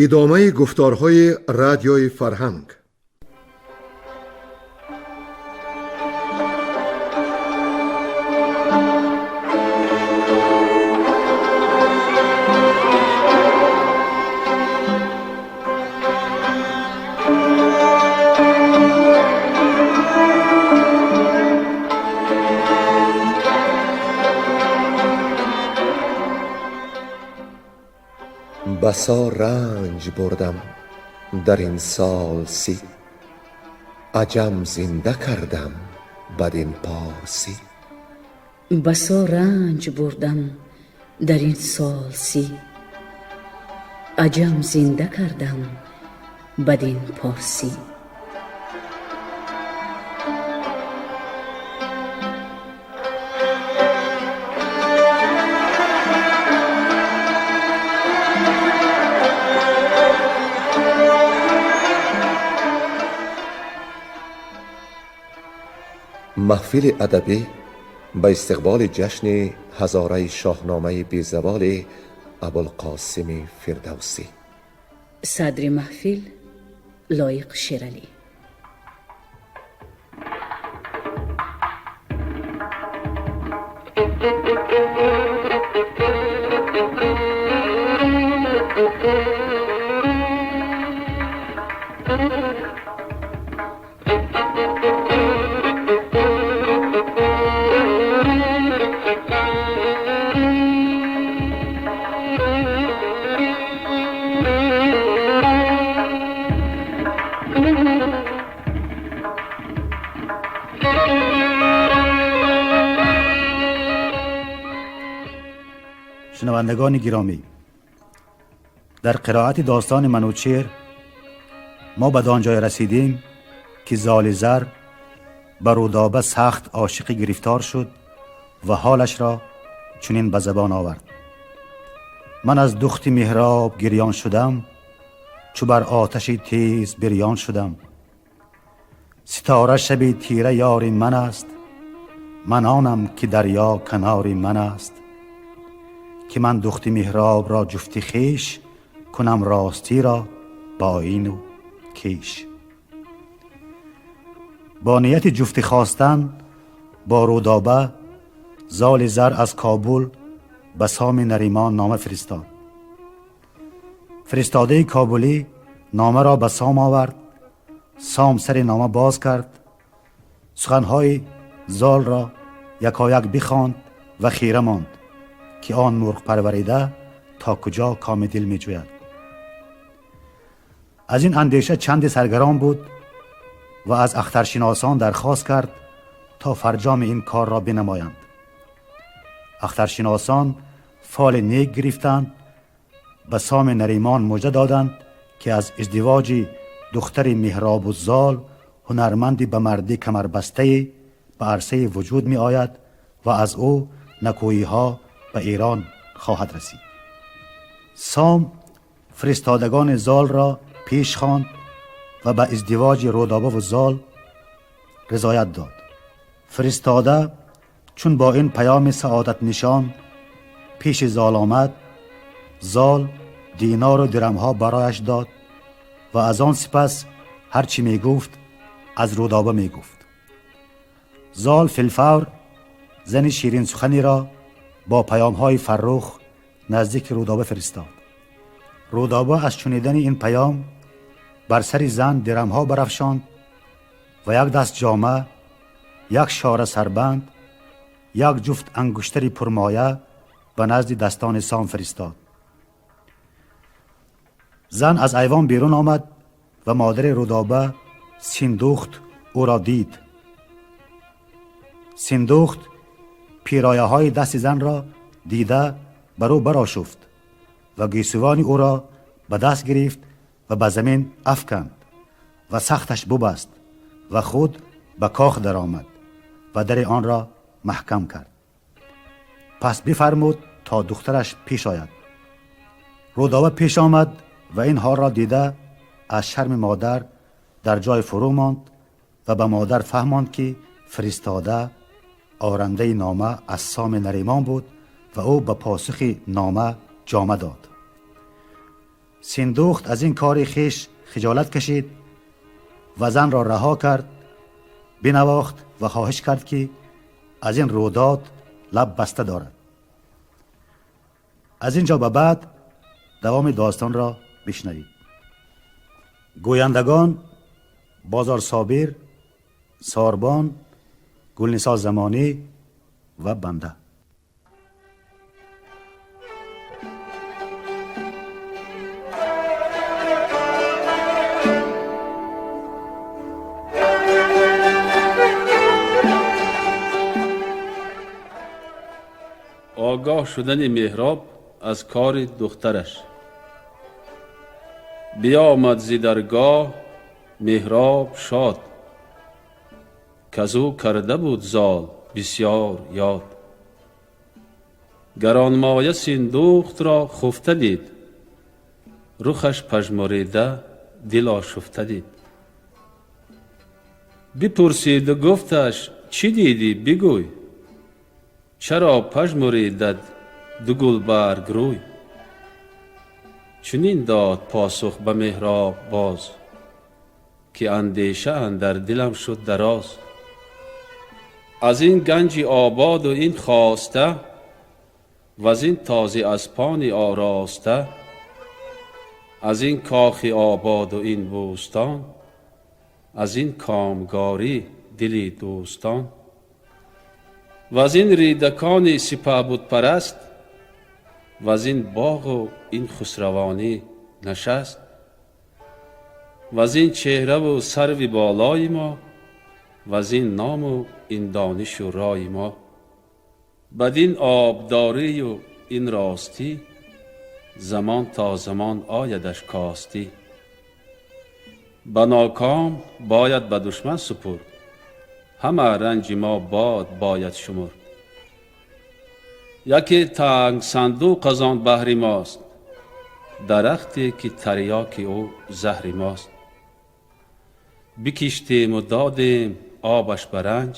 Идомаи гуфторҳои Радиои Фарҳанг. بسا رنج بردم در این سال 30، عجم زنده کردم بدین پارسی. بسا رنج بردم در این سال 30، عجم زنده کردم بدین پارسی. Маҳфили адабӣ ба истиқболи ҷашни ҳазораи шоҳномаи безаволи Абулқосими Фирдавсӣ. Садри маҳфил Лоиқ Шералӣ. شنوندگان گرامی، در قرائت داستان منوچهر ما به آنجای رسیدیم که زال زر به رودابه سخت عاشقی گرفتار شد و حالش را چنین به زبان آورد: من از دخت محراب گریان شدم، چو بر آتش تیز بریان شدم. ستاره شب تیره یار من است، من آنم که دریا کنار من است. که من دخت محراب را جفت خویش کنم، راستی را با آیین و کیش. با نیت جفت خواستن با رودابه، زال زر از کابل به سام نریمان نامه فرستاد. فرستاده کابلی نامه را به سام آورد. سام سر نامه باز کرد، سخنهای زال را یکایک بخواند و خیره ماند که آن مرغ پروریده تا کجا کام دل می جوید. از این اندیشه چند سرگران بود و از اخترشناسان درخواست کرد تا فرجام این کار را بنمایند. اخترشناسان فال نیک گرفتند، به سام نریمان مژده دادند که از ازدواج دختر محراب و زال هنرمندی به مردی کمربسته به عرصه وجود می آید و از او نکویی ها به ایران خواهد رسید. سام فرستادگان زال را پیش خواند و به ازدواج رودابه و زال رضایت داد. فرستاده چون با این پیام سعادت نشان پیش زال آمد، زال دینار و درمها برایش داد و از آن سپس هرچی می گفت از رودابه می گفت. زال فی‌الفور زن شیرین سخنی را با پیامهای فرخ نزدیک رودابه فرستاد. رودابه از شنیدن این پیام بر سر زن درمها برافشاند و یک دست جامه، یک شاره سربند، یک جفت انگشتری پرمایه به نزد دستان سام فرستاد. زن از ایوان بیرون آمد و مادر رودابه سیندخت او را دید. سیندخت پیرایه های دست زن را دیده بر او برآشفت و گیسوان او را به دست گرفت و به زمین افکند و سختش ببست و خود به کاخ درآمد و در آن را محکم کرد. پس بفرمود تا دخترش پیش آید. رودابه پیش آمد و این حال را دیده از شرم مادر در جای فرو ماند و به مادر فهماند که فرستاده آرنده نامه از سام نریمان بود و او به پاسخ نامه جامه داد. Синдухт аз ин кори хеш хиҷолат кашид ва занро раҳо кард, бинавохт ва хоҳиш кард, ки аз ин рӯдод лаб баста дорад. Аз ин ҷо ба баъд давоми достонро бишнавед. Гӯяндагон: Бозор Собир, Сорбон, Гулнисо Замонӣ ва банда. Огоҳ шудани Меҳроб аз кори духтараш. Биёмад зи даргоҳ Меҳроб шод, казу карда буд зол бисёр ёд. Гаронмоя Синдухтро хуфта дид, рухаш пажмурида, дил ошуфта дид. Бипурсиду гуфташ: чӣ дидӣ, бигӯй, чаро пажмуридат ду гулбарг рӯй? Чунин дод посух ба Меҳроб боз, ки андеша андар дилам шуд дароз. Аз ин ганҷи ободу ин хоста, ваз ин тозӣ аспони ороста, аз ин кохи ободу ин бӯстон, аз ин комгорӣ дили дӯстон, ваз ин ридакони сипаҳбудпараст, ваз ин боғу ин хусравонӣ нишаст, ваз ин чеҳраву сарви болои мо, ваз ин ному ин донишу рои мо, бадин обдорию ин ростӣ, замон то замон оядаш костӣ. Ба ноком бояд ба душман супурд, ҳама ранҷи мо бод бояд шумурд. Яке танг сандуқ аз он баҳри мост, дарахте ки тарёки ӯ заҳри мост. Бикиштему додем обаш ба ранҷ,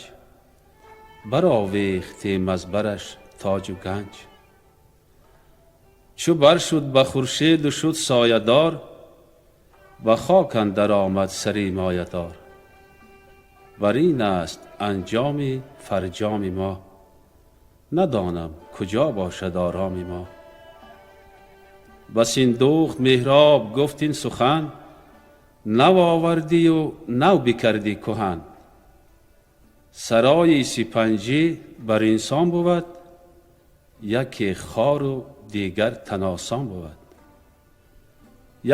баровехтем аз бараш тоҷу ганҷ. Чу бар шуд ба хуршеду шуд соядор, ба хок андар омад сари моядор. Бар ин аст анҷоми фарҷоми мо, надонам куҷо бошад ороми мо. Ба Синдухт Меҳроб гуфт ин сухан, нав овардию нав бикардӣ куҳан. Сарои сипанҷӣ бар инсон бувад, яке хору дигар таносон бувад.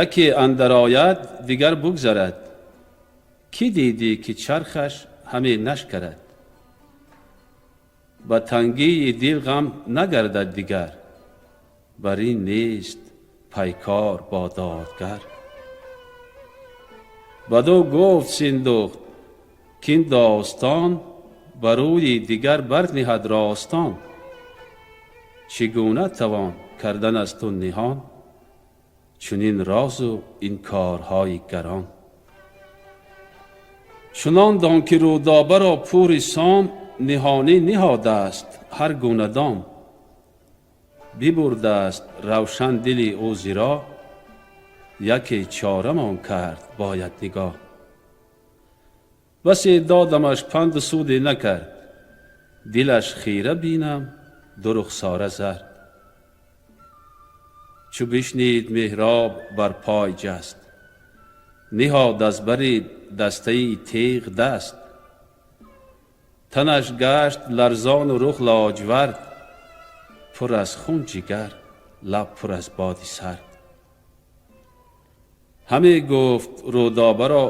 Яке андар ояд, дигар бугзарад, кӣ дидӣ ки чархаш ҳаме нашкарад? Ба тангии дил ғам нагардад дигар, бар ин нест пайкор бо додгар. Баду гуфт Синдухт кин достон ба рӯи дигар барниҳад ростон. Чӣ гуна тавон кардан аз ту ниҳон чунин розу ин корҳои гарон? Чунон дон ки Рӯдобаро пури Сом ниҳонӣ ниҳодааст ҳар гуна дом. Бибурдааст равшан дили ӯ зиро, яке чорамон кард бояд нигоҳ. Басе додамаш панду суде накард, дилаш хира бинам, ду рухсора зард. Чу бишнид Меҳроб, бар пой ҷаст, ниҳод аз бари дастаи теғ даст. Танаш гашт ларзону рух лоҷвард, пур аз хун ҷигар, лаб пур аз боди сард. Ҳаме гуфт: Рӯдобаро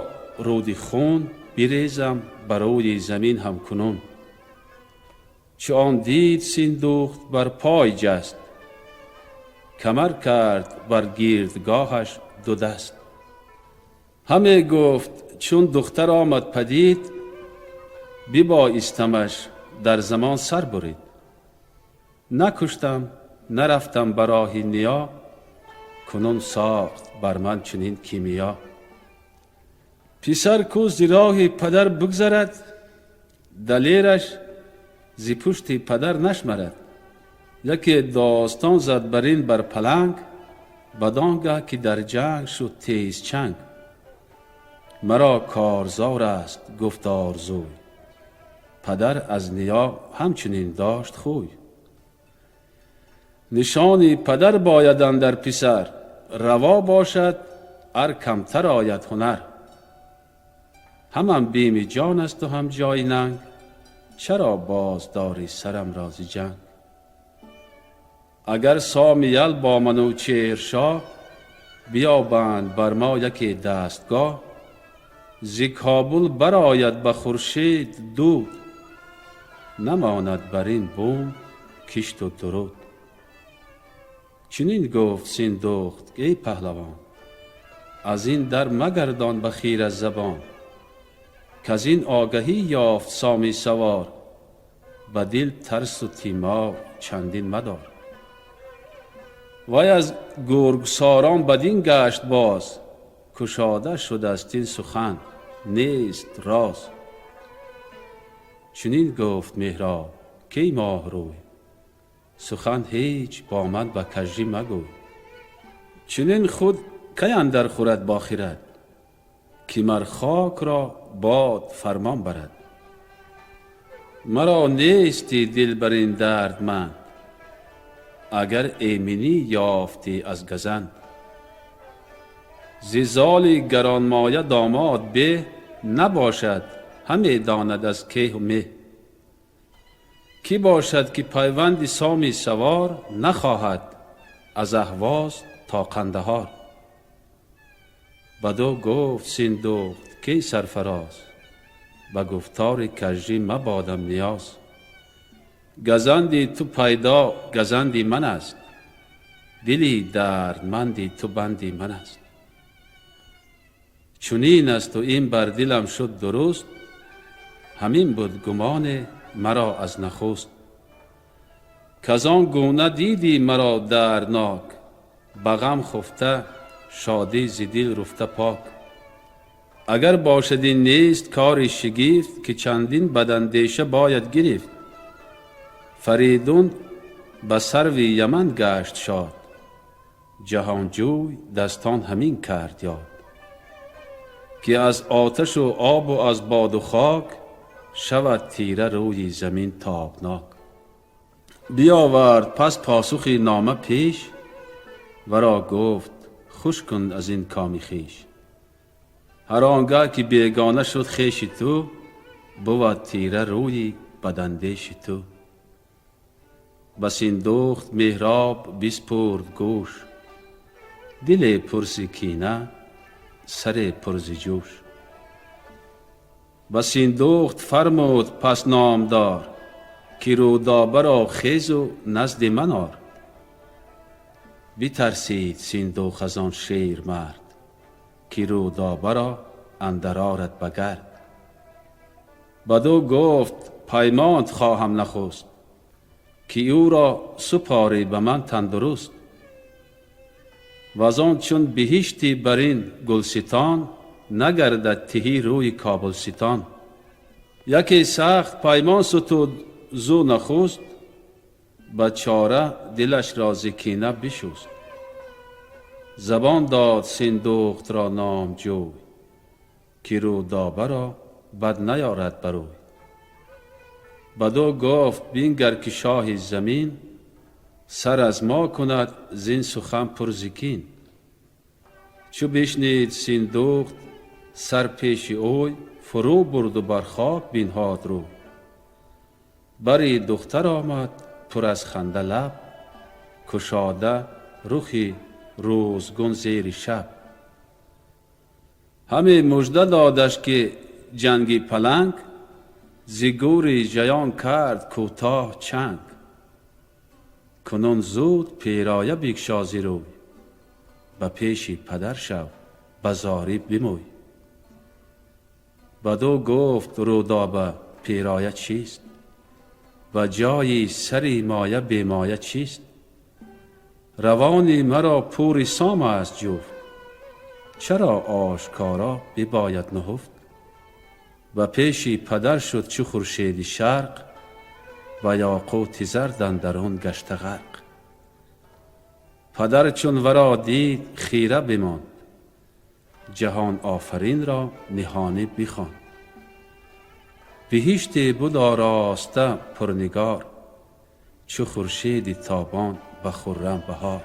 рӯди хун бирезам бар рӯи замин ҳамкунун. Чу он дид Синдухт, бар пой ҷаст, камар кард бар гирдгоҳаш ду даст. Ҳаме гуфт: чун духтар омад падид, бибоистамаш дар замон сар бурид. Накуштам, нарафтам ба роҳи ниё, кунун сохт бар ман чунин кимиё. Писар ку зи роҳи падар бугзарад, далераш зи пушти падар нашмарад. Яке достон зад бар ин бар паланг, Бадон гаҳ ки дар ҷанг шуд тез чанг. Маро корзор аст гуфт орзуй, падар аз ниё ҳамчунин дошт хӯй. Нишони падар бояд андар писар, раво бошад ар камтар ояд ҳунар. Ҳамам бими ҷон аст у ҳам ҷои нанг, чаро боз дорӣ сарам ро зи ҷанг? Агар Соми ял бо Манучеҳр шоҳ биёбанд бар мо яке дастгоҳ, зи Кобул барояд ба хуршед дуд, намонад бар ин бум кишту дуруд. Чунин гуфт Синдухт: эй паҳлавон, аз ин дар магардон ба хира забон, каз ин огаҳӣ ёфт Соми савор, ба дил тарсу тимор чандин мадор. Вай аз гургсорон бадин гашт боз, кушода шудаст ин сухан, нест роз. Чунин гуфт Меҳроб: кай моҳрӯй, сухан ҳеҷ бо ман ба кажӣ магӯй. Чунин худ кай андар хӯрад бо хирад, ки мар хок ро бод фармон барад. Маро нести дил бар ин дардманд, агар эминӣ ёфтӣ аз газанд. Зи золи гаронмоя домод беҳ набошад, ҳаме донад аз кеҳу меҳ. Кӣ бошад ки пайванди Соми савор нахоҳад аз Аҳвоз то Қандаҳор? Бадӯ гуфт Синдухт: кай сарфароз, ба гуфтори кажӣ мабодам ниёз. Газанди ту пайдо газанди ман аст, дили дардманди ту банди ман аст. Чунин асту ин бар дилам шуд дуруст, ҳамин буд гумоне маро аз нахуст. Каз он гуна дидӣ маро дарднок, ба ғам хуфта, шодӣ зи дил руфта пок. Агар бошад ин нест кори шигифт, ки чандин бадандеша бояд гирифт. Фаридун ба сарви Яман гашт шод, ҷаҳонҷӯй дастон ҳамин кард ёд, ки аз оташу обу аз боду хок шавад тира рӯи замин тобнок. Биёвард пас посухи нома пеш, варо гуфт: хуш кун аз ин коми хеш. Ҳар он гаҳ ки бегона шуд хеши ту, бувад тира рӯи бадандеши ту. Ба Синдухт Меҳроб биспурд гӯш, диле пур зи кина, саре пур зи ҷӯш. Ба Синдухт фармуд пас номдор, ки Рӯдобаро хезу назди ман ор. Битарсид Синдухт аз он шермард, ки Рӯдобаро андар орад ба гард. Бадӯ гуфт: паймонт хоҳам нахуст, ки ӯро супорӣ ба ман тандуруст. Ваз он чун биҳишти барин гулситон нагардад тиҳӣ рӯи Кобулситон. Яке сахт паймон сутуд зӯ нахуст, ба чора дилашро зи кина бишуст. Забон дод Синдухтро номҷӯй, ки Рӯдобаро бад наёрад барӯй. Бадӯ гуфт: бингар ки шоҳи замин сар аз мо кунад зин сухан пур зи кин. Чу бишнид Синдухт, сар пеши ӯй фурӯ бурду бар хок бинҳод рӯй. Бари духтар омад пур аз ханда лаб, кушода рухи рӯзгун зери шаб. Ҳаме мужда додаш, ки ҷанги паланг зи гӯри жаён кард кӯтоҳ чанг. Кунун зуд пироя бикшо зи рӯй, ба пеши падар шав, ба зорӣ бимӯй. Бадӯ гуфт Рӯдоба: пироя чист? Ба ҷои сари моя бемоя чист? Равони маро пури Сом аст ҷуфт, чаро ошкоро бибояд нуҳуфт? Ба пеши падар шуд чу хуршеди шарқ, ва ёқути зард андарун гашта ғарқ. Падар чун варо дид хира бимонд, ҷаҳон офарин ро ниҳонӣ бихонд. Биҳиште буд ороста пурнигор, чу хуршеди тобон ба хуррам баҳор.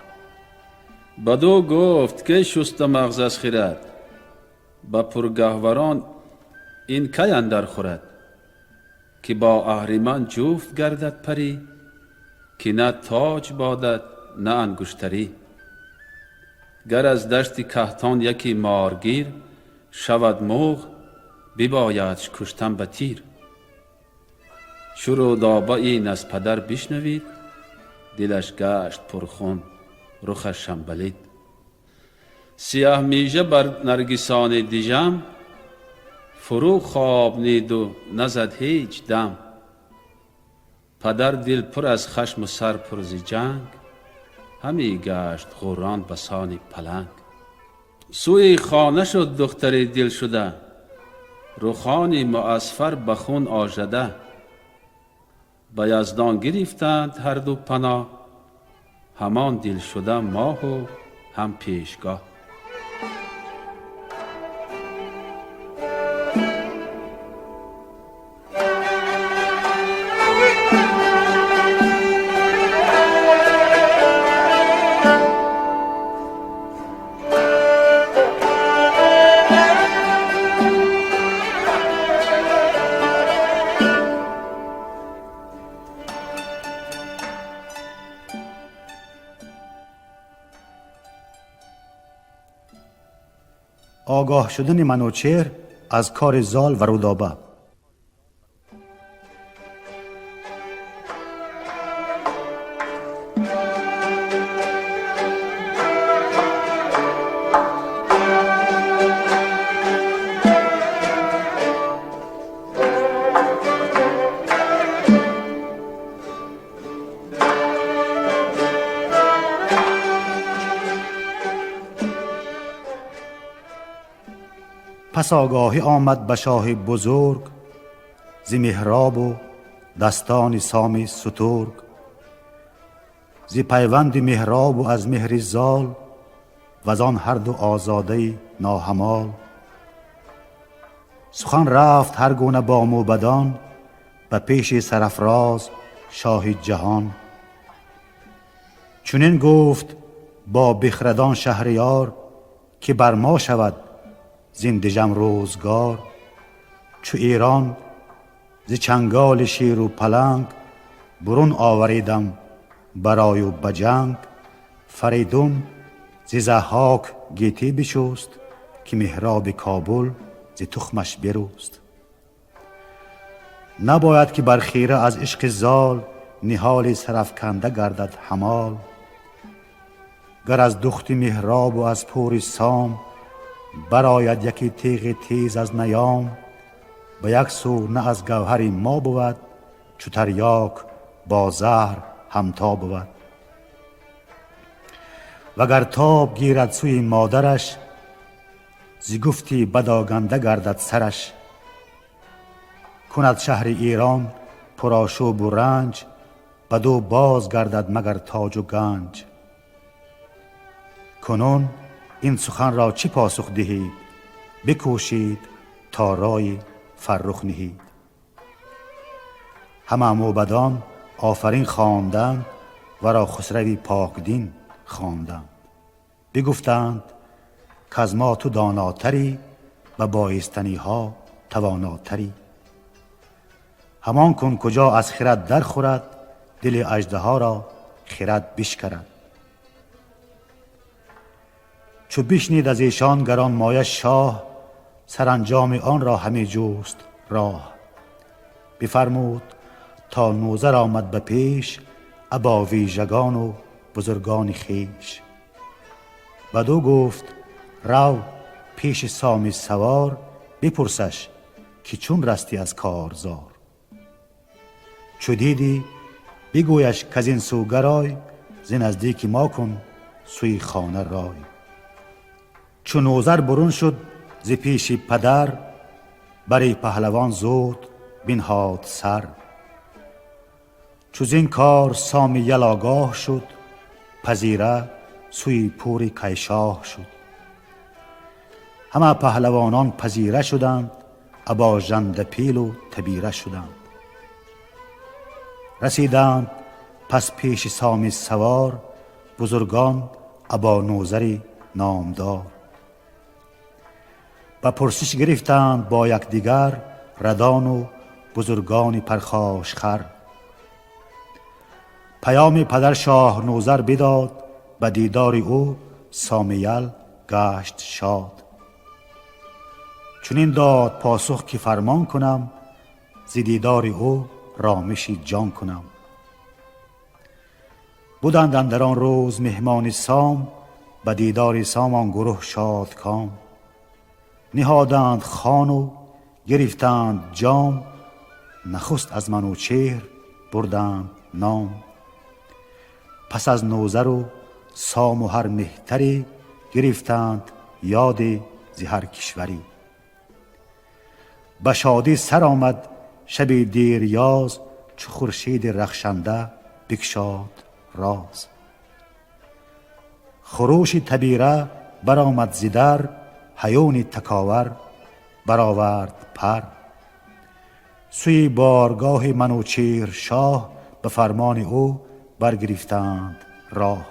Бадӯ гуфт ки шуста мағз аз хирад, ба пургаҳварон ин кай андар хӯрад, ки бо аҳриман ҷуфт гардад парӣ, ки на тоҷ бодад на ангуштарӣ. Гар аз дашти каҳтон яке моргир шавад муғ, бибоядш куштан ба тир. Чу Рӯдоба ин аз падар бишнавид, дилаш гашт пурхун, рухаш шамбалид. Сиёҳ мижа бар наргисони дижам фурӯ хобниду назад ҳеҷ дам. Падар дил пур аз хашму сар пур зи ҷанг, ҳаме гашт ғуррон ба сони паланг. Сӯи хона шуд духтари дил шуда, рухони муасфар ба хун ожада. Ба яздон гирифтанд ҳарду паноҳ, ҳамон дил шуда моҳу ҳам пешгоҳ. Огоҳ шудани Манучеҳр аз кори Зол ва Рӯдоба. Пас огаҳӣ омад ба шоҳи бузург, зи меҳроб у дастони соми сутург, зи пайванди меҳроб у аз меҳри зол, ваз он ҳарду озодаи ноҳамол. Сухан рафт ҳар гуна бо мӯбадон, ба пеши сарафроз шоҳи ҷаҳон. Чунин гуфт бо бихрадон шаҳриёр, ки бар мо шавад зин дижам рӯзгор. Чу Эрон зи чанголи шеру паланг, бурун оваридам барою ба ҷанг. Фаридун зи Заҳҳок гетӣ бишуст, ки меҳроби Кобул зи тухмаш берӯст. Набояд ки бар хира аз ишқи зол, ниҳоли сарафканда гардад ҳамол. Гар аз духти меҳробу аз пури сом, барояд яке теғи тез аз наём, ба як сӯ на аз гавҳари мо бувад, чу тарёк бо заҳр ҳамто бувад. Вагар тоб гирад сӯи модараш, зи гуфти бадоганда гардад сараш. Кунад шаҳри Эрон пурошӯбу ранҷ, бадӯ боз гардад магар тоҷу ганҷ. Кунун ин суханро чӣ посух диҳид? Бикӯшид то ройи фаррух ниҳид. Ҳама мӯбадон офарин хонданд, варо хусрави покдин хонданд. Бигуфтанд каз мо ту донотарӣ, ба боистаниҳо тавонотарӣ. Ҳамон кун куҷо аз хирад дархӯрад, дили аждаҳоро хирад бишкарад. Чу бишнид аз эшон гаронмоя шоҳ, саранҷоми онро ҳаме ҷуст роҳ. Бифармуд то нӯзар омад ба пеш, або вижагону бузургони хеш. Бадӯ гуфт рав пеши соми савор, бипурсаш ки чун расти аз корзор. Чу дидӣ бигӯяш каз ин сӯ гарой, зи наздики мо кун сӯи хона рой. Чу нӯзар бурун шуд зи пеши падар, бари паҳлавон зуд бинҳод сар. Чу зин кор соми ял огоҳ шуд, пазира сӯи пури Кайшоҳ шуд. Ҳама паҳлавонон пазира шуданд, або Жандапилу табира шуданд. Расиданд пас пеши Соми савор, бузургон або Нозари номдор. Ба пурсиш гирифтанд бо якдигар радону бузургони пархошхар. Паёми падар шоҳ Нозар бидод, ба дидори ӯ Сомиял гашт шод. Чунин дод посух ки фармон кунам, зи дидори ӯ ромиши ҷон кунам. Буданд андар он рӯз меҳмони Сом, ба дидори Сом он гурӯҳ шодком. Ниҳоданд хону гирифтанд ҷом, нахуст аз Манучеҳр бурданд ном. Пас аз Нозару Сому ҳар меҳтаре гирифтанд ёде зи ҳар кишварӣ. Ба шодӣ сар омад шаби дерёз, чу хуршеди рахшанда бикшод роз. Хурӯши табира баромад зи дар, ҳаёни таковар баровард пар. Сӯи боргоҳи Манучеҳр шоҳ, ба фармони ӯ баргирифтанд роҳ.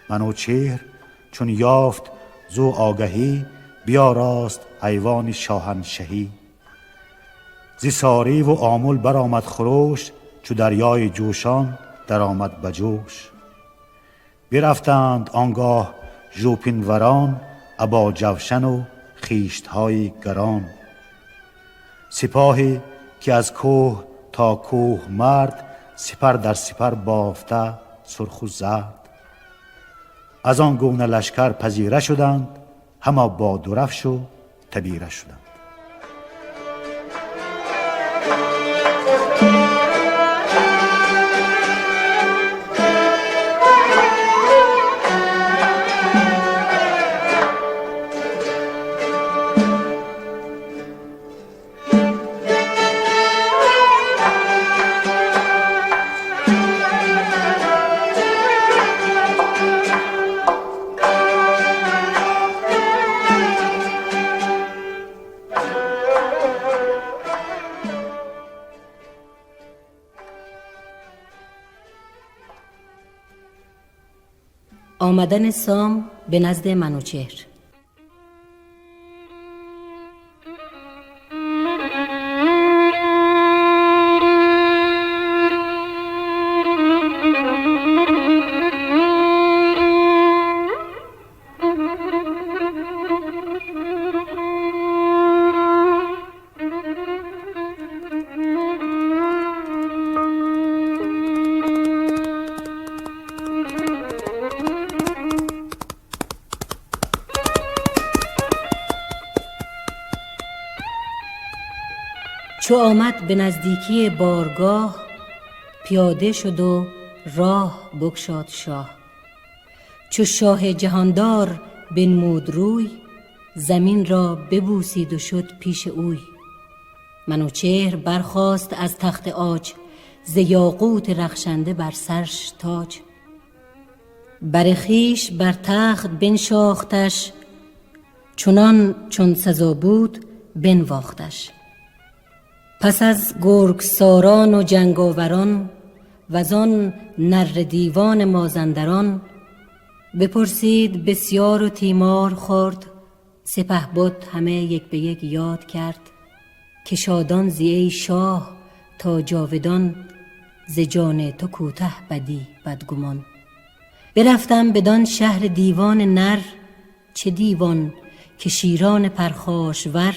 Манучеҳр чун ёфт зу огаҳӣ, биёрост айвони шоҳаншаҳӣ. Зи сориву омул баромад хурӯш, чу дарёи ҷӯшон даромад ба ҷӯш. Бирафтанд он гоҳ жӯпинварон, або ҷавшану хиштҳои гарон. Сипоҳе ки аз кӯҳ то кӯҳ мард, сипар дар сипар бофта сурху зард. Аз он гуна лашкар пазира шуданд, ҳама бо дурафшу табира шуданд. آمدن سام به نزد منوچهر. چو آمد به نزدیکی بارگاه، پیاده شد و راه بگشاد شاه. چو شاه جهاندار بنمود روی، زمین را ببوسید و شد پیش اوی. منوچهر برخاست از تخت عاج، ز یاقوت رخشنده بر سرش تاج. بر خویش بر تخت بنشاختش، چنان چون سزا بود بنواختش. پس از گرگساران و جنگاوران، وزان نره دیوان مازندران، بپرسید بسیار و تیمار خورد. سپهبد همه یک به یک یاد کرد، که شادان زی ای شاه تا جاودان، ز جان تو کوته بدی بدگمان. برفتم بدان شهر دیوان نر، چه دیوان که شیران پرخاشور.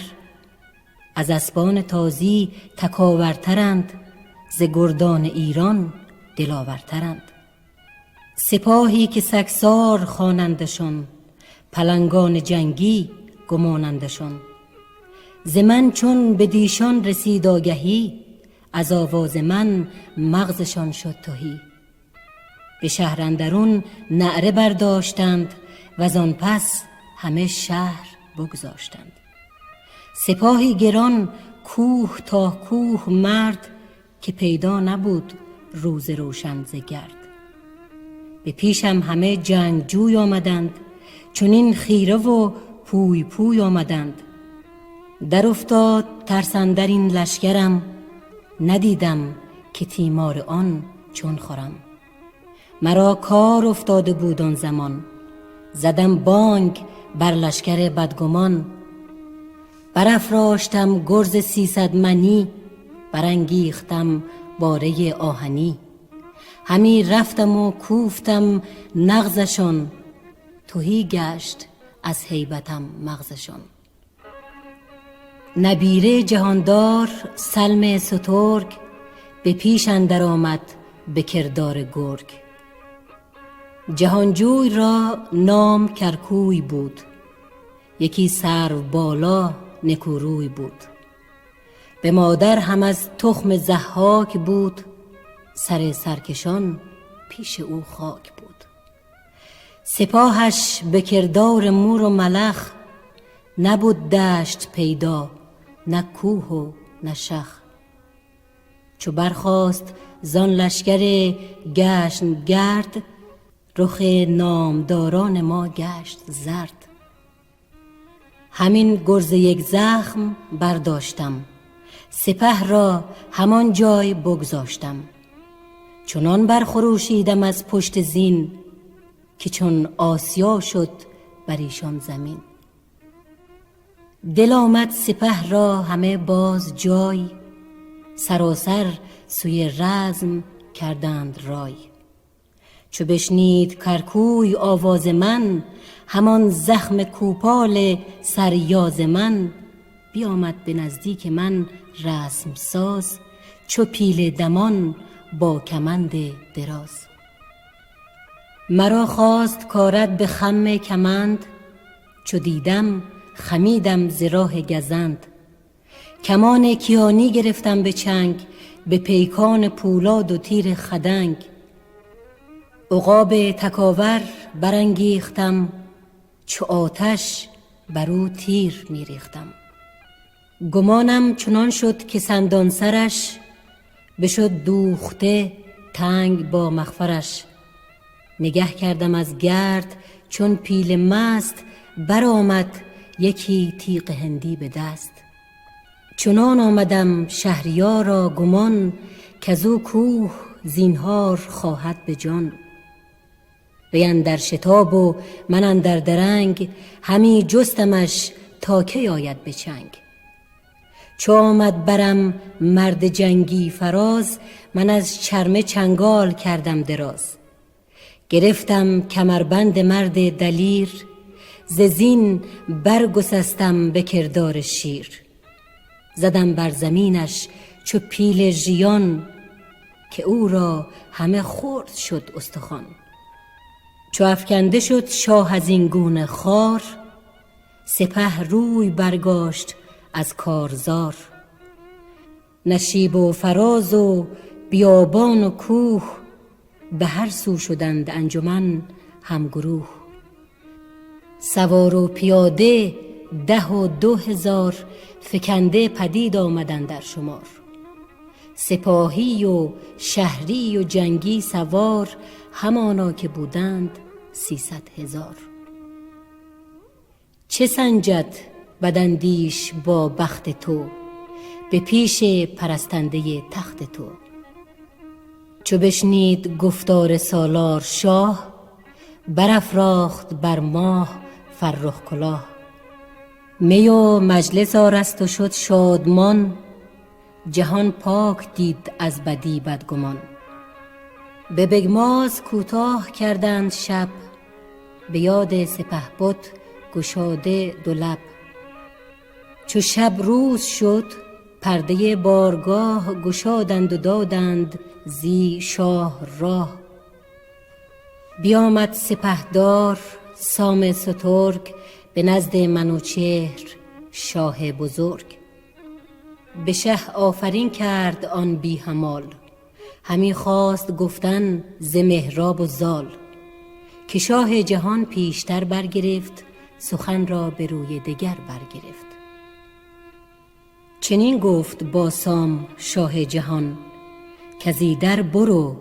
از اسبان تازی تکاورترند، ز گردان ایران دلاورترند. سپاهی که سگسار خوانندشان، پلنگان جنگی گمانندشان. ز من چون به دیشان رسید آگهی، از آواز من مغزشان شد تهی. به شهر اندرون نعره برداشتند، وزان پس همه شهر بگذاشتند. سپاهی گران کوه تا کوه مرد، که پیدا نبود روز روشن ز گرد. به پیشم همه جنگجوی آمدند، چنین خیره و پوی پوی آمدند. در افتاد ترس اندر این لشکرم، ندیدم که تیمار آن چون خورم. مرا کار افتاده بود آن زمان، زدم بانگ بر لشکر بدگمان. برافراشتم گرز 300 منی، برانگیختم باره آهنی. همی رفتم و کوفتم نغزشان، تهی گشت از هیبتم مغزشان. نبیره جهاندار سلم سترگ، به پیش اندر آمد به کردار گرگ. جهانجوی را نام کرکوی بود، یکی سرو بالا نکوروی بود. به مادر هم از تخم ضحاک بود، سر سرکشان پیش او خاک بود. سپاهش به کردار مور و ملخ، نبود دشت پیدا نه کوه و نه شخ. چو برخاست زان لشکر گشن گرد، رخ نامداران ما گشت زرد. همین گرز یک زخم برداشتم، سپه را همان جای بگذاشتم. چنان برخروشیدم از پشت زین، که چون آسیا شد بر ایشان زمین. دل آمد سپه را همه باز جای، سراسر سوی رزم کردند رای. چو بشنید کرکوی آواز من، همان زخم کوپال سریاز من. بیامد به نزدیک من رسم ساز، چو پیل دمان با کمند دراز. مرا خواست کارد به خم کمند، چو دیدم خمیدم ز راه گزند. کمان کیانی گرفتم به چنگ، به پیکان پولاد و تیر خدنگ. عقاب تکاور برانگیختم، چو آتش بر او تیر میریختم. گمانم چنان شد که سندان سرش، بشد دوخته تنگ با مغفرش. نگه کردم از گرد چون پیل مست، برآمد یکی تیغ هندی به دست. چنان آمدم شهریارا گمان، کزو کوه زینهار خواهد به جان. وی اندر شتاب و من اندر درنگ، همی جستمش تا کی آید به چنگ. چو آمد برم مرد جنگی فراز، من از چرمه چنگال کردم دراز. گرفتم کمربند مرد دلیر، ز زین برگسستم به کردار شیر. زدم بر زمینش چو پیل ژیان، که او را همه خرد شد استخوان. چو افکنده شد شاه از این گونه خوار، سپه روی برگاشت از کارزار. نشیب و فراز و بیابان و کوه، به هر سو شدند انجمن همگروه. سوار و پیاده 12,000، فکنده پدید آمدند در شمار. سپاهی و شهری و جنگی سوار، همانا که بودند 300,000. چه سنجد بداندیش با بخت تو، به پیش پرستنده تخت تو. چو بشنید گفتار سالار شاه، برافراخت بر ماه فرخ کلاه. می و مجلس آرست و شد شادمان، جهان پاک دید از بدی بدگمان. به بگماز کوتاه کردند شب، به یاد سپهبد گشاده دو لب. چو شب روز شد پرده بارگاه، گشادند و دادند زی شاه راه. بیامد سپهدار سام سترگ، به نزد منوچهر شاه بزرگ. به شه آفرین کرد آن بی همال، همی خواست گفتن ز مهراب و زال. که شاه جهان پیشتر برگرفت، سخن را به روی دگر برگرفت. چنین گفت با سام شاه جهان، کز ایدر برو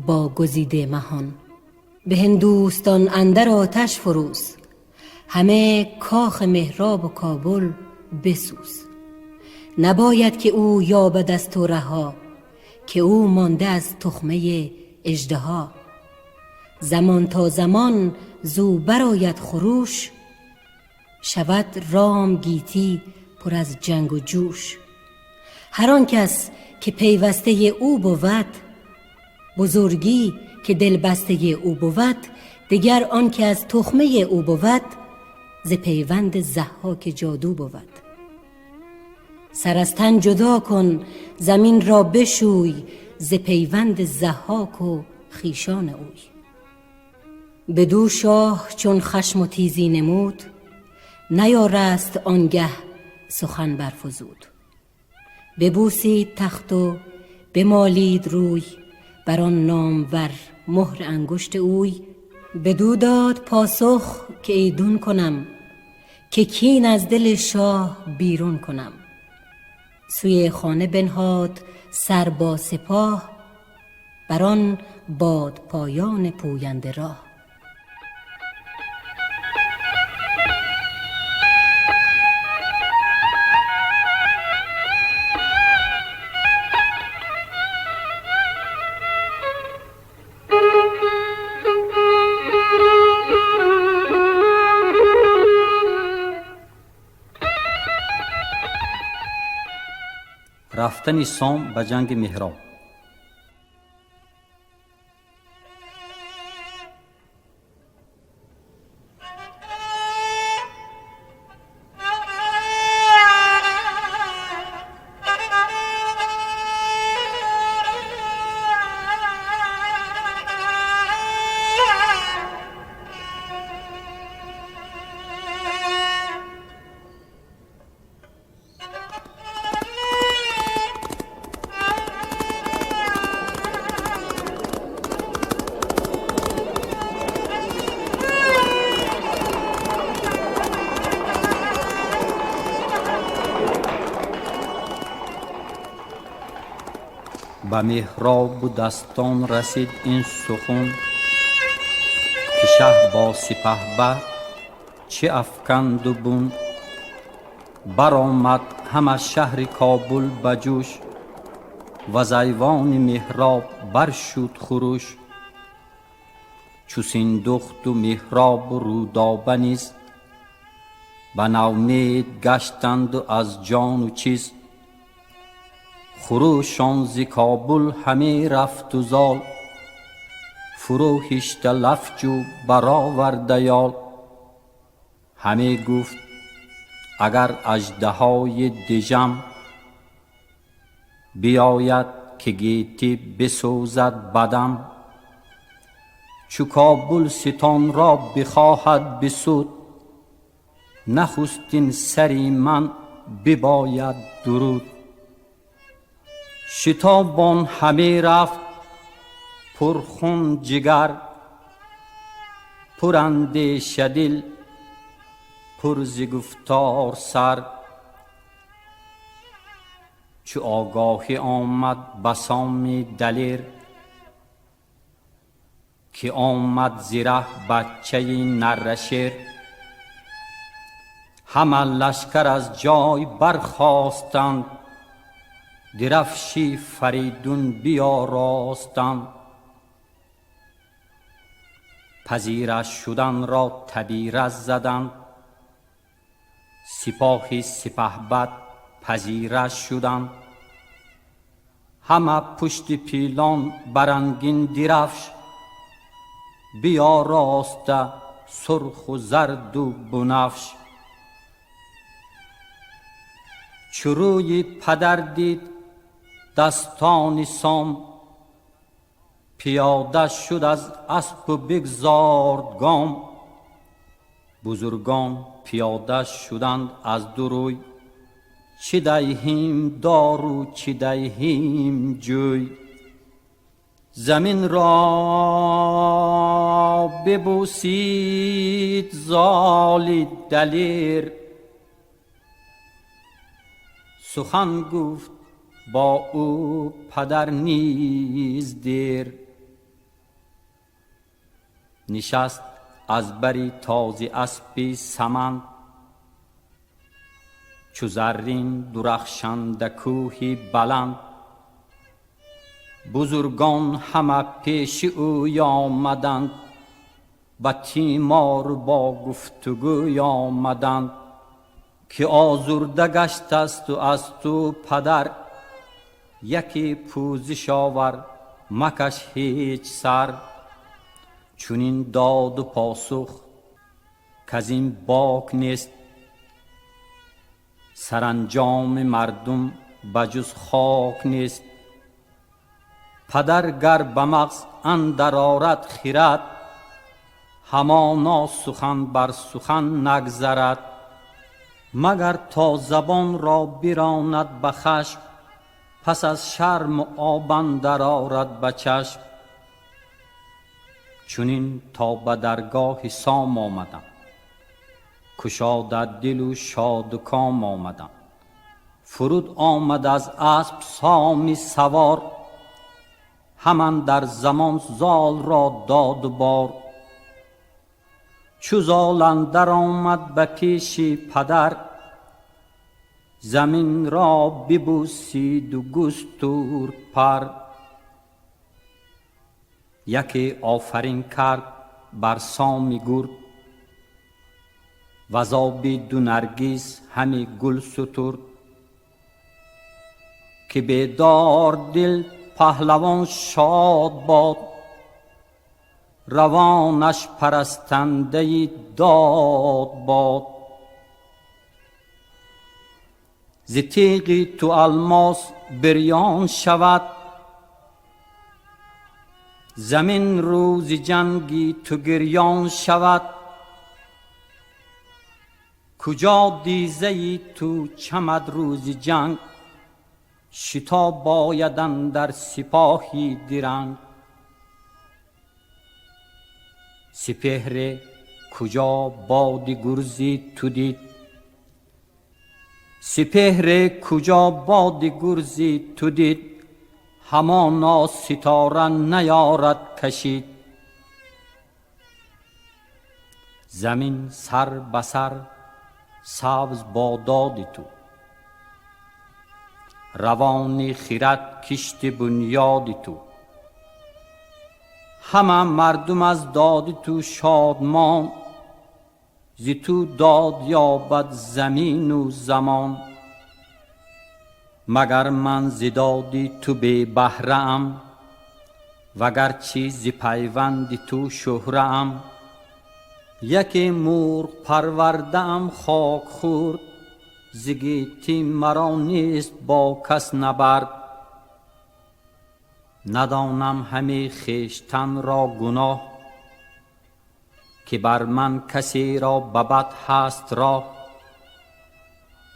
با گزیده مهان. به هندوستان اندر آتش فروز، همه کاخ مهراب و کابل بسوز. نباید که او یابد از تو رها، که او مانده از تخمه اژدها. زمان تا زمان زو برآید خروش، شود رام گیتی پر از جنگ و جوش. هر آن کس که پیوسته او بود، بزرگی که دلبسته او بود، دگر آن که از تخمه او بود، ز پیوند ضحاک جادو بود. سر از تن جدا کن زمین را بشوی، ز پیوند ضحاک و خویشان اوی. بدو شاه چون خشم و تیزی نمود، نیارست آنگه سخن برفزود. ببوسید تخت و بمالید روی، بر آن نامور مهر انگشت اوی. بدو داد پاسخ که ایدون کنم، که کین از دل شاه بیرون کنم. سوی خانه بنهاد سر با سپاه، بر آن باد پایان پوینده راه. Рафтани Сом ба ҷанги Меҳроб. Ба Меҳробу дастон расид ин сухан, ки шаҳ бо сипаҳбад чӣ афканду бун. Баромад ҳама шаҳри Кобул ба ҷӯш, ва зайвони Меҳроб баршуд хуруш. Чу Синдухту Меҳробу Рӯдоба низ ба навмед гаштанду аз ҷону чиз. Хурӯшон зи Кобул ҳаме рафту зол, фурӯ ҳишта лафҷу бароварда ёл. Ҳаме гуфт агар аждаҳои дижам биёяд, ки гетӣ бисӯзад бадам. Чу Кобул ситонро бихоҳад бисуд, нахустин сари ман бибояд дуруд. Шитобон ҳаме рафт пурхун ҷигар, пурандешадил, пур зи гуфтор сар. Чу огоҳӣ омад ба Соми далер, ки омад зираҳ бачаи наррашер. Ҳама лашкар аз ҷой бархостанд, дирафши Фаридун биёростанд. Пазира шуданро табира заданд, сипоҳи сипаҳбад пазира шуданд. Ҳама пушти пилон барангин дирафш, биёроста сурху зарду бунафш. Чу рӯи падар дид дастони Сом, пиёда шуд аз аспу бигзорд гом. Бузургон пиёда шуданд аз ду рӯй, чӣ диҳем дору чӣ диҳем ҷӯй. Замин ро бибӯсид золи далер, сухан гуфт бо ӯ падар низ дер. Нишаст аз бари този аспи саманд, чу заррин дурахшанда кӯҳи баланд. Бузургон ҳама пеши ӯ омаданд, ба тимор бо гуфтугӯй омаданд, ки озурда гаштасту аз ту падар, яке пӯзиш овар макаш ҳеҷ сар. Чунин доду посух каз ин бок нест, саранҷоми мардум ба ҷуз хок нест. Падар гар ба мағз андар орад хирад, ҳамоно сухан бар сухан нагзарад. Магар то забонро биронад ба хашм, пас аз шарму об андар орад ба чашм. Чунин то ба даргоҳи Сом омадам, кушода дилу шоду ком омадам. Фуруд омад аз асп Соми савор, ҳаман дар замон золро доду бор. Чу зол андар омад ба пеши падар, заминро бибӯсиду густурд пар. Яке офарин кард бар Соми гурд, ваз оби ду наргис ҳами гул сутурд. Ки бедор дил паҳлавон шод бод, равонаш парастандаи дод бод. Зи теғи ту алмос бирён шавад, замин рӯзи ҷанги ту гирён шавад. Куҷо дизаи ту чамад рӯзи ҷанг, шитоб бояд андар сипоҳи диранг. Сипеҳре куҷо боди гурзи ту дид, сипеҳре куҷо боди гурзи ту дид, ҳамоно ситора наёрад кашид. Замин сар ба сар сабз бо доди ту, равони хирад кишти бунёди ту. Ҳама мардум аз доди ту шодмон, зи ту дод ёбад замину замон. Магар ман зи доди ту бебаҳраам, вагарчи зи пайванди ту шӯҳраам. Яке мурғ парвардаам хок хӯрд, зи гетӣ маро нест бо кас набард. Надонам ҳаме хештанро гуноҳ, ки бар ман касеро ба бад ҳаст роҳ.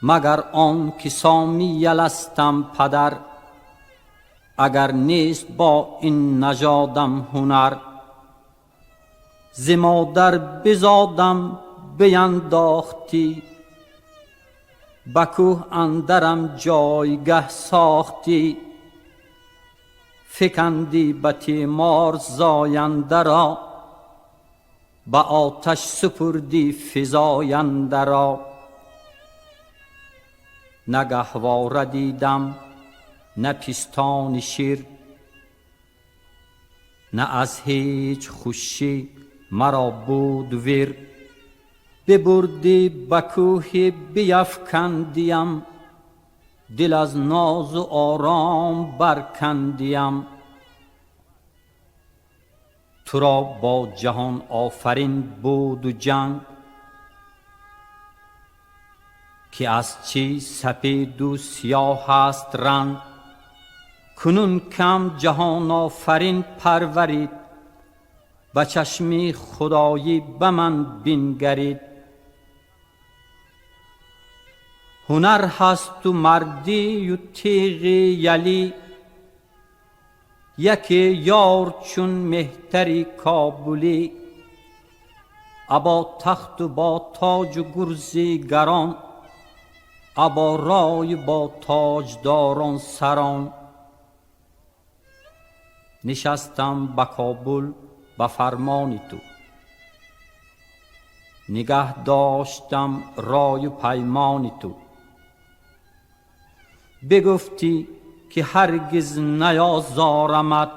Магар он ки Соми яластам падар, агар нест бо ин нажодам ҳунар. Зи модар бизодам биандохтӣ, ба кӯҳ андарам ҷойгаҳ сохтӣ. Фикандӣ ба тимор зоянда ро, ба оташ супурдӣ физоянда ро. На гаҳвора дидам, на пистони шир, на аз ҳеҷ хушӣ маро буд вир. Бибурдӣ ба кӯҳи биафкандиям, дил аз нозу ором баркандиям. Туро бо ҷаҳон офарин буду ҷанг, ки аз чӣ сапеду сиёҳ аст ранг. Кунун кам ҷаҳонофарин парварид, ба чашми худоӣ ба ман бингарид. Ҳунар ҳасту мардию теғи ялӣ, яке ёр чун меҳтари кобулӣ. Або тахту бо тоҷу гурзи гарон, або рою бо тоҷдорон сарон. Нишастам ба Кобул ба фармони ту, Нигаҳ доштам рою паймони ту. Бигуфтӣ ки ҳаргиз наёзорамат,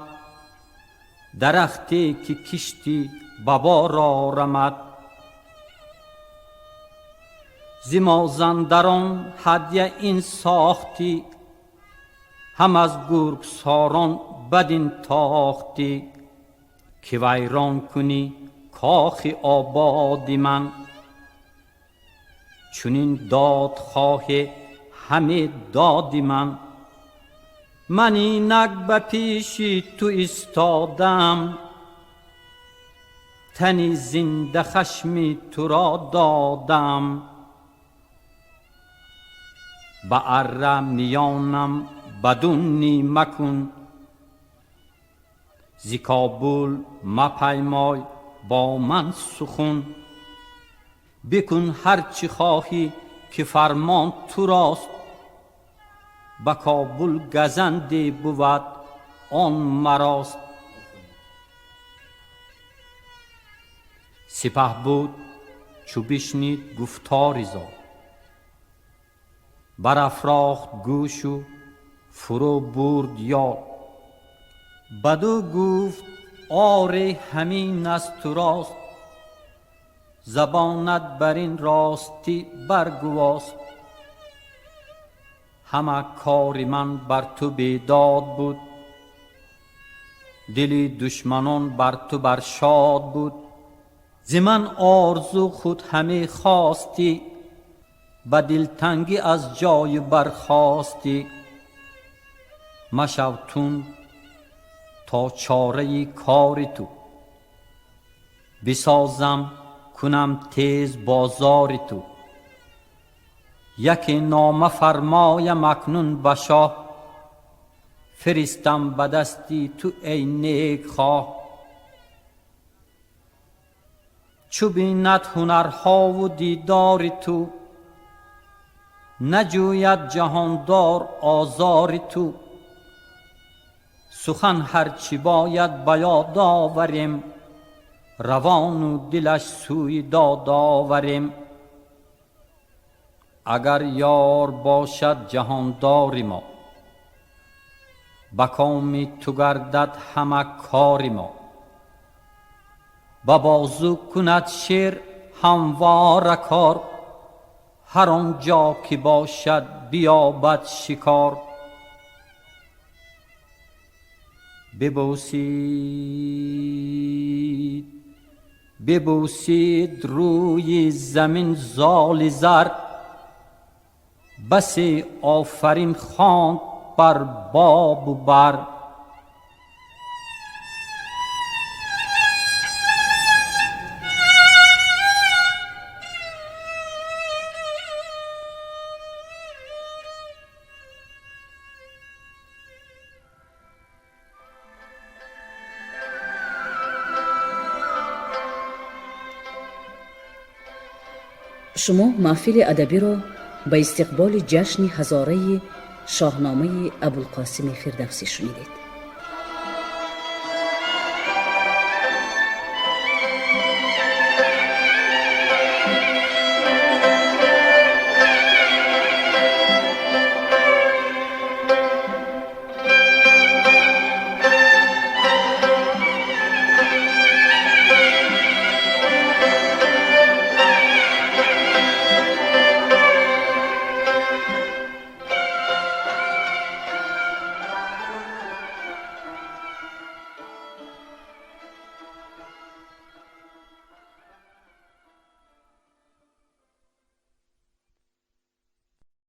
дарахте ки киштӣ ба бор орамат. Зи Мозандарон ҳадя ин сохтӣ, ҳам аз гургсорон бадин тохтӣ, ки вайрон кунӣ кохи ободи ман. Чунин додхоҳе ҳаме доди ман. Ман инак ба пеши ту истодам, тани зинда хашми туро додам. Ба арра миёнам бадунӣ макун, зи Кобул мапаймой бо ман сухун. Бикун ҳарчи хоҳӣ ки фармон турост, ба Кобул газанде бувад он марост. Сипаҳ буд чу бишнид гуфтори зод, барафрохт гӯшу фурӯ бурд ёд. Баду гуфт оре ҳамин аст ту рост, забонат бар ин ростӣ баргувост. Ҳама кори ман бар ту бедод буд, дили душманон бар ту баршод буд. Зи ман орзу худ ҳаме хостӣ, ба дилтангӣ аз ҷою бархостӣ. Машав тунд то чораи кори ту, бисозам кунам тез бозори ту. Яке нома фармоям акнун ба шоҳ, фиристам ба дасти ту эй некхоҳ. Чу бинад ҳунарҳову дидори ту, наҷӯяд ҷаҳондор озори ту. Сухан ҳарчи бояд ба ёд оварем, равону дилаш сӯи дод оварем. Агар ёр бошад ҷаҳондори мо, ба коми ту гардад ҳама кори мо. Ба бозу кунад шер ҳамвора кор, ҳар он ҷо ки бошад биёбад шикор. Бибӯсид, бибӯсид рӯи замин золи зар, басе офарин хонд бар бобу бар. Шумо маҳфили адабиро ба истиқболи ҷашни ҳазораи Шоҳномаи Абулқосими Фирдавсӣ шунидед.